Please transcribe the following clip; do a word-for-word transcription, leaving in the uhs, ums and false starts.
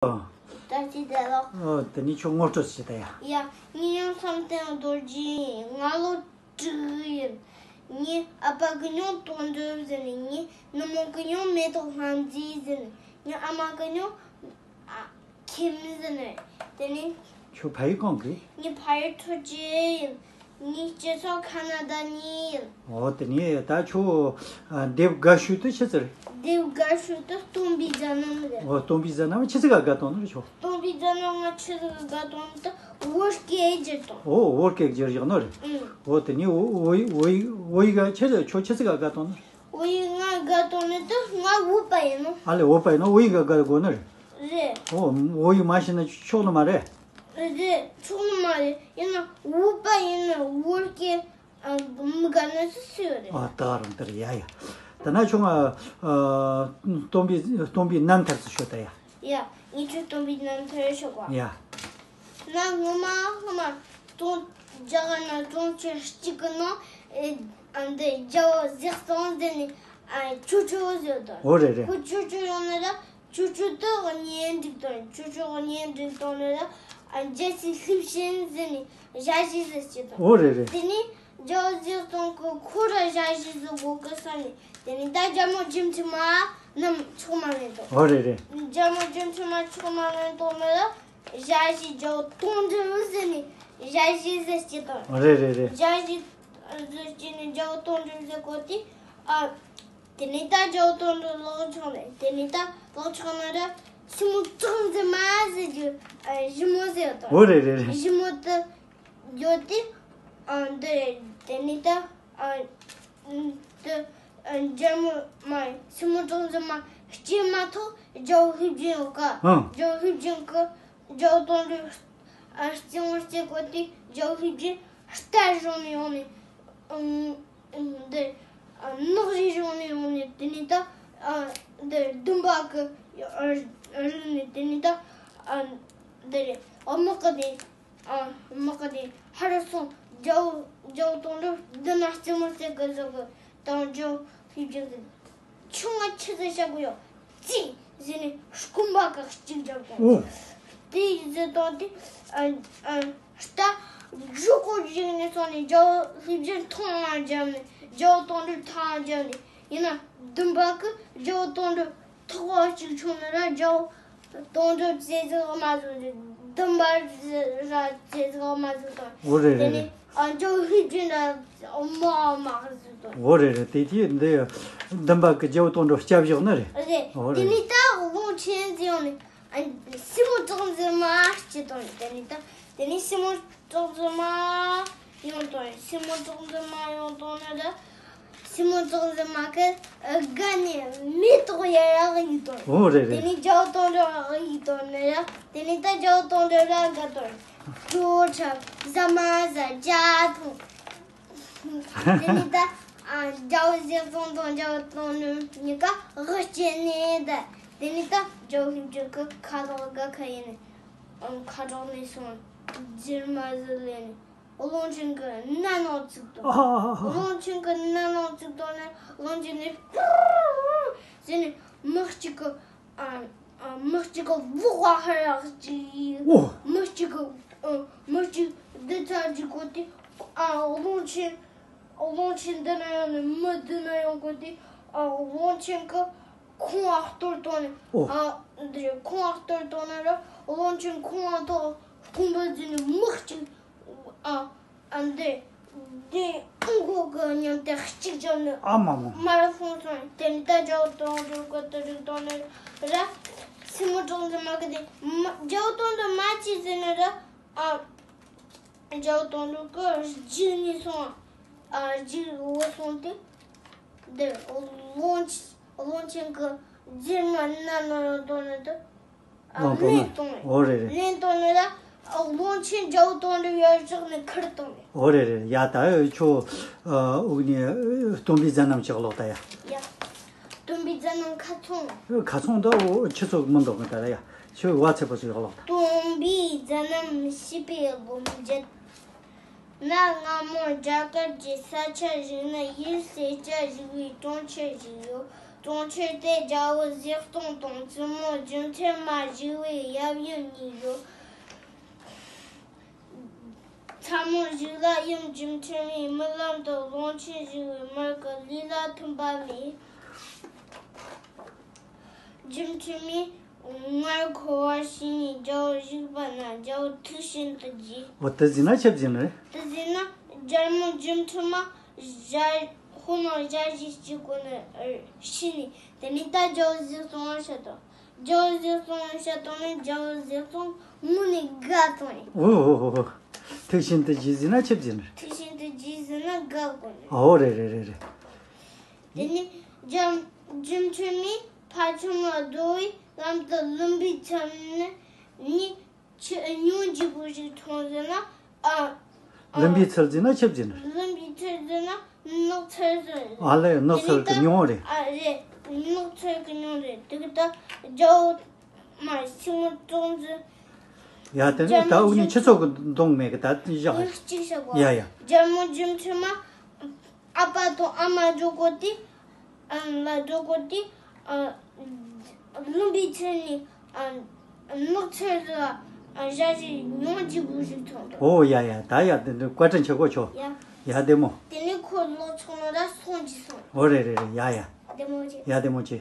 ད་ཅི་བསྡད་ལོ། ཨོ། དེ་ནས་ཁྱོད་ངོ་སྤྲོད་བྱེད་ད་ཡ། ཡ། ངའི་མིང་བསམ་གཏན་རྡོ་རྗེ་ཡིན། ང་ལོ་དྲུག་ཡིན། ངའི་ཨ་ཕ་གི་མིང་དོན་གྲུབ་ཟེར་ནས། ངའི་ནུ་མོ་གི་མིང་མེ་ཏོག་ལྷ་མཛེས་ཟེར་ནས། ངའི་ཨ་མ་གི་མིང་ཨ་ཁྱིམ་ཟེར་ནས། དེ་ནས། ཁྱོད་ཕ་ཡུལ་གང་གི། ངའི་ཕ་ཡུལ་ཁྲོ་ཆུ་ཡིན། ངའི་སྤྱི་ཚོགས་ཁ་ན་ཌ་ནས་ཡིན། ཨོ། དེ་ནས་ད་ཁྱོད་ཨ་སྡེ་དགའ་ཤོས་དེ་ཆི་ཟིག་རེད། སྡེ་དགའ་ཤོས་དེ་སྟོན་པའི་མཛད་རྣམ་རེད། ཨོ། སྟོན་པའི་མཛད་རྣམ་ཆི་ཟིག་ག་དགའ་བཏང་ནི་རེད་ཁྱོད། སྟོན་པའི་མཛད་རྣམ་ང་ཆི་ཟིག་ག་དགའ་བཏང་ནི་དེ་བོད་སྐད་བསྒྱུར་བཏང་། ཨོ། བོད་སྐད་བསྒྱུར་བཞག་ནི་རེད། ཨང་། ཨོ། དེ་ནས་བོད་བོད་བོད་ཡིག་ག་ཆི་ཟིག་ཁྱོད་ཆི་ཟིག་ག་དགའ་བཏང་ནི་རེད། བོད་ཡིག་ང་དགའ་བཏང་ནི་དེ་ང་བོད་པ་ཡིན་ནོ། ཨ་ལེ། བོད་པ་ཡིན་ན་བོད་ཡིག་ག་དགའ་དགོས་ནི་རེད། རེད། ཨོ། བོད་ཡིག་མ་ཤེས་ན་ཆོག་ནི་མ་རེད། རེད། ཆོག་ནི་མ་རེད། ཡིན་ན་བོད་པ་ཡིན་ན་བོད་སྐད་ཨ་མི་དགའ་ནི་སུ་སུ་ཡོད་རེད། ཨ། ད་རུང་དེ་རེད་ཡ་ཡ། ད་ན་ཁྱོད་ང་ཨ་སྟོན་པའི་སྟོན་པའི་རྣམ་ཐར་ཟིག་ཤོད་ད་ཡ། ཡ། ངས་ཁྱོད་སྟོན་པའི་རྣམ་ཐར་ཤོད་གོ། ཡ། ན་སྔོན་མ་སྔོན་མ་ཙོང་རྒྱ་གར་ན་ཙོང་ཆུ་གཅིག་གི་ནང་ཨེ་ཨ་འདི་རྒྱལ་པོ་ཟས་གཙང་ཟེར་ནས་ཨ་ཆོས་ཆོས་ཟེར་དོ། འོ་རེད་རེད། ཁོ་ཆོས་ཆོས་ཡོང་ནི་ར། ཆོས་ཆོས་དེ་གཉེན་སྒྲིག་དང་། ཆོས་ཆོས་གཉེན་སྒྲིག་དང་ནི་ར། ཨ་རྒྱལ་སྲས་ལྷས་བྱིན་ཟེར་ནས་ཞ་ཡི་ཟེར་གྱི་དང་། འོ་རེད་རེད། དེ་ནས་རྒྱལ་པོ་ཟས་གཙང་གི་ཁོ་ར་ཞ་ཡི་ཟེར་དགོས་གི་བསམ་ནས། དེ་ནས་ད་རྒྱལ་མོ་རྒྱུ་མཚན་མ་རྣམས་ཆགས་མ་མེད་དོ། འོ་རེད་རེད། རྒྱལ་མོ་རྒྱུ་མཚན་མ་ཆགས་མ་མེད་དོ་ནི་ར། ཞ་ཡི་རྒྱལ་པོ་དོན་གྲུབ་ཟེར་ནས་ཞ་ཡི་ཟེར་གྱི་དང་། འོ་རེད་རེད་རེད། ཞ་ཡི་ཟེར་གྱི་ནས་རྒྱལ་པོ་དོན་གྲུབ་ཟེར་གོ་དེ། ཨ། དེ་ནས་ད་རྒྱལ་པོ་དོན་གྲུབ་ལག་ཆགས་ནས། དེ་ནས་ད་ལག་ཆགས་ན་ར་སྲིན་མོ་གྲགས་འཛིན་མ་ཟེར་རྒྱུ་ཨ་ཞི་མོ་ཟེར་དང་། འོ་རེད་རེད་རེད། ཞི་མོ་དེ་ཡོད་དེ། ཨ་འདི་རེད། དེ་ནས་ད་ཨ་འདི་ཨ་རྒྱལ་མོ་མ་སྲིན་མོ་གྲགས་འཛིན་མ་སྐྱེས་མ་ཐག་རྒྱལ་པོ་ལྷས་བྱིན་ཡོད་ཀ། ཨང་། རྒྱལ་པོ་ལྷས་བྱིན་གི་རྒྱལ་པོ་དོན་གྲུབ་ཨ་རྩེད་མོ་རྩེ་གོ་དེ། རྒྱལ་པོ་ལྷས་བྱིན་རྟ་བཟུང་ནས་ཡོང་ནས། ཨང་། འདི་ཨ་ནག་རིལ་བཟུང་ནས་ཡོང་ནས། དེ་ནས་ད་ཨ་འདི་ལྡུམ་པ་གི་ཨ་རིལ་ནས། དེ་ནས་ད་ཨ་འདི་རེད། དམག་གི་དེ་ཨ་དམག་གི་དེ་ཧར་སོང་། རྒྱལ་པོ་རྒྱལ་པོ་དོན་གྲུབ་འདི་ན་རྩེད་མོ་རྩེ་གི་བཟོ་གི་དང་། རྒྱལ་པོ་ལྷས་བྱིན་གི་ཁྱོད་ང་ཆི་ཟིག་བྱ་དགོས་ཡོད། ཙི་ཟེར་ནས་རྐུན་པ་གི་གཅིག་རྒྱབ་གོ། ཨོ། དེ་ཟེར་དང་དེ་ཨ་ཨ་རྟ་གཞུག་གུ་བཞག་ནས་སོང་ནས་རྒྱལ་པོ་ལྷས་བྱིན་ཐང་ང་རྒྱབ་ནས། རྒྱལ་པོ་དོན་གྲུབ་ཐང་ང་རྒྱབ་ནས། ཡིན་ན་ལྡུམ་པ་གི་རྒྱལ་པོ་དོན་གྲུབ་ཐོག་གཅིག་ཆུང་ནས་ར་རྒྱལ་པོ་དོན་གྲུབ་རྩེ་ཟིག་མ་བཟོ། ལྡུམ་པ་ར་རྩེ་ཟིག་མ་བཟོ་དང་། འོ་རེད་རེད་དེ་ནས་རེད། ཨ་རྒྱལ་པོ་ལྷས་བྱིན་ལ་མ་མ་བཟོ་དང་། འོ་རེད་རེད། དེ་དུས་འདི་ལྡུམ་པ་གི་རྒྱལ་པོ་དོན་གྲུབ་སྐྱབས་བཞག་ནི་རེད། རེད། འོ་དེ་རེད། ནས་ད་ཀློང་ཆེན་ཟེར་ཡོང་ནས། ཨ་སྲིན་མོ་གྲགས་འཛིན་མ་སྐྱེས་དང་། དེ་ནས་ད་དེ་ནས་སྲིན་མོ་གྲགས་འཛིན་མ་ཡོང་དང་། སྲིན་མོ་གྲགས་འཛིན་མ་ཡོང་དང་ནི་ད། སྲིན་མོ་གྲགས་འཛིན་མ་གི་ཨ་དགའ་ནས་མེ་ཏོག་ཡར་ཡར་གཡུགས་དང་། འོ་རེད་རེད། དེ་ནས་རྒྱལ་པོ་དོན་གྲུབ་གཡུགས་དང་ནི་ད། དེ་ནས་ད་རྒྱལ་པོ་དོན་གྲུབ་ར་དགའ་དང་། ཁྲོ་ཁྲབ་ཟ་མ་ཟ་རྒྱ་ཐོང་། དེ་ནས་ད་ཨ་རྒྱལ་པོ་ཟས་གཙང་དང་རྒྱལ་པོ་དོན་གྲུབ་གཉིས་ཀ་དབུ་སྐྱེས་ནས་ད། དེ་ནས་ད་རྒྱལ་པོ་ལྷས་བྱིན་གི་ཁ་ལག་དགའ་ཁ་ཡིན་ནས་ཨ་ཁ་གྲགས་ནས་སོང་། རྫུན་མ་ཟིག་ལས་ནས། ཀློང་ཆེན་གྱི་སྣ་ནང་བཙུགས་དང་། ཨ་ཨ་ཨ། ཀློང་ཆེན་གྱི་སྣ་ནང་བཙུགས་དང་ནི། ཀློང་ཆེན་ནི་ཟེར་ནས་མི་གཅིག་གི་ཨ་ཨ་མི་གཅིག་གི་ལག་པ་ཧར་ར་གཅིག། ཨོ། མི་གཅིག་གི་ཨ་མི་གཅིག་འདི་ཚར་གཅིག་གོ་དེ། ཨ་ཀློང་ཆེན་ཀློང་ཆེན་འདི་ན་ཡོང་ནས་མི་འདི་ན་ཡོང་གོ་དེ། ཨ་ཀློང་ཆེན་གྱི་ཁོང་ཨ་གཏོར་བཏང་ནས། ཨོ། ཨ་འདི་ཁོང་ཨ་གཏོར་བཏང་ན་ར། ཀློང་ཆེན་ཁོང་ཨ་ཐོག་རྐུན་པ་བརྫིས་ནས་མི་གཅིག་ཨ་ཨ་འདི་འདི་ཨང་ཁོག་གི་མཉམ་དུ་གཅིག་བརྒྱབ་ནས། ཨ་མ་མ། མར་ལྷུང་སོང་། དེ་ནས་ད་རྒྱལ་པོ་དོན་གྲུབ་ཀྱིས་དེ་རིག་བཏང་ནས་ར། སྲིན་མོ་གྲགས་འཛིན་མ་གི་དེ་མ་རྒྱལ་པོ་དོན་གྲུབ་མ་གཅིག་ཟེར་ནས་ར། ཨ་རྒྱལ་པོ་དོན་གྲུབ་ཀྱི་རྒྱུགས་ནས་སོང་། ཨ་རྒྱུགས་འོ་སོང་སྟེ། འདིར་ཀློང་ཀློང་ཆེན་གྱི་རྫུན་མ་སྣ་ནང་ཡོང་དོན་ནི་དེ། ཨ་ལེན་བཏང་ནས། འོ་རེད་རེད། ལེན་བཏང་ནས་ད་ཀློང་ཆེན་རྒྱལ་པོ་དོན་གྲུབ་ཡར་བཞག་ནས་ཁུར་བཏང་ནས། འོ་རེད་རེད། ཡ་ད་ཁྱོད་ཨ་དབུགས་ནས་སྟོན་པའི་མཛད་རྣམ་ཅིག་ཀློག་ད་ཡ། ཡ། སྟོན་པའི་མཛད་རྣམ་ཁ་ཚང་། ཁ་ཚང་ད་འོ་ཁྱི་ཚོ་མི་འདུག་གི་ད་ཡ། ཁྱོད་བ་ཚེ་པོ་ཚོ་ཡག་ལོག་ད། སྟོན་པའི་མཛད་རྣམ་བྱིས་པའི་སྒོམ་བརྒྱད། གནའ་སྔ་མོ་རྒྱ་གར་གྱི་ས་ཆ་ཞིག་ན་ཡུལ་སེར་སྐྱ་ཞིག་པའི་གྲོང་ཁྱེར་ཞིག་ཡོད། གྲོང་ཁྱེར་དེ་རྒྱལ་པོ་ཟས་གཙང་དང་བཙུན་མོ་སྒྱུ་འཕྲུལ་མ་བཞི་བའི་ཡབ་ཡུམ་གཉིས་ཡོད། ཚ་མོ་གཞུག་ལ་ཡུམ་སྒྱུ་འཕྲུལ་མའི་རྨི་ལམ་དུ་གླང་ཆེན་བཞི་བའི་མར་གྱི་ལུས་ལ་ཐིམ་པ་ལས། སྒྱུ་འཕྲུལ་མའི་མངལ་འཁོར་བ་ཞིག་ནས་རྒྱལ་པོ་བཞུགས་པ་ན་རྒྱལ་པོ་ཐུགས་ཤིན་ཏུ་དགྱེས། འོ་དེ་ཟིན་ན་ཆི་ཟིག་ཡིན་ནི་རེད། དེ་ཟིན་ན་རྒྱལ་མོ་སྒྱུ་འཕྲུལ་མ་ཞལ་ཧོ་ནང་ཞལ་བཞི་གཅིག་གོ་ནས་ཤི་ནས་དེ་ནས་ད་རྒྱལ་པོ་ཟས་གཙང་ལ་ཤི་དོ། རྒྱལ་པོ་ཟས་གཙང་ལ་ཤི་དོ་ནས་རྒྱལ་པོ་ཟས་གཙང་དངོས་ནས་དགའ་བཏང་ཡིན། འོ་འོ་འོ་འོ། ཐུགས་ཤིན་ཏུ་དགྱེས་ཟིན་ན་ཆི་ཟིག་ཡིན་ནི་རེད། ཐུགས་ཤིན་ཏུ་དགྱེས་ཟིན་ན་དགའ་དགོས་ནས། འོ་རེད་རེད་རེད་རེད། དེ་ནས་རྒྱལ་སྒྱུ་འཕྲུལ་མའི་ཕ་ཆུང་ལ་འགྲོ་བའི་ལམ་དུ་ལུམ་བི་ཚལ་ནས་ནི་ཆུ་མྱོང་རྒྱས་པོ་ཞིག་འཐུང་ཟིན་ན། ཨ། ལུམ་བི་ཚལ་ཟིན་ན་ཆི་ཟིག་ཡིན་ནི་རེད། ལུམ་བི་ཚལ་ཟིན་ན་ནགས་ཚལ་ཟིན། ཨ་ལས་ནགས་ཚལ་གྱི་མྱོང་རེད། ཨ་རེད། ནགས་ཚལ་གྱི་མྱོང་རེད། དེ་གི་ད་རྒྱལ་པོ་མ་ཤི་ངོ་ཙོང་ཟིན། ཡ་དེ་ནས་ད་དབུགས་ནི་ཆུ་ཚོད་ཀྱི་གདོང་མེད་གི་ད་བཞག་ངས་གཅིག་བཤད་གོ་ཡ་ཡ། རྒྱལ་མོ་སྒྱུ་འཕྲུལ་མ། ཨ་ཕ་དང་ཨ་མ་འགྲོ་གོ་དེ། ཨ་ལ་འགྲོ་གོ་དེ། ཨ། ལུམ་བི་ཚལ་ནས། ཨ། ནགས་ཚལ་ལ། ཨ། ཞལ་བཞི་མྱོང་རྒྱས་པོ་ཞིག་འཐུང་དོ། འོ་ཡ་ཡ་ད་ཡ་དེ་འདྲ་བཀའ་དྲིན་ཆེ་གོ་ཆོ། ཡ། ཡ་བདེ་མོ། དེ་ནས་ཁོ་ལོག་ཆོག་ནོ་ར་སོང་ཅི་སོང་། འོ་རེད་རེད་རེད་ཡ་ཡ། བདེ་མོ་ཆེ། ཡ་བདེ་མོ་ཆེ།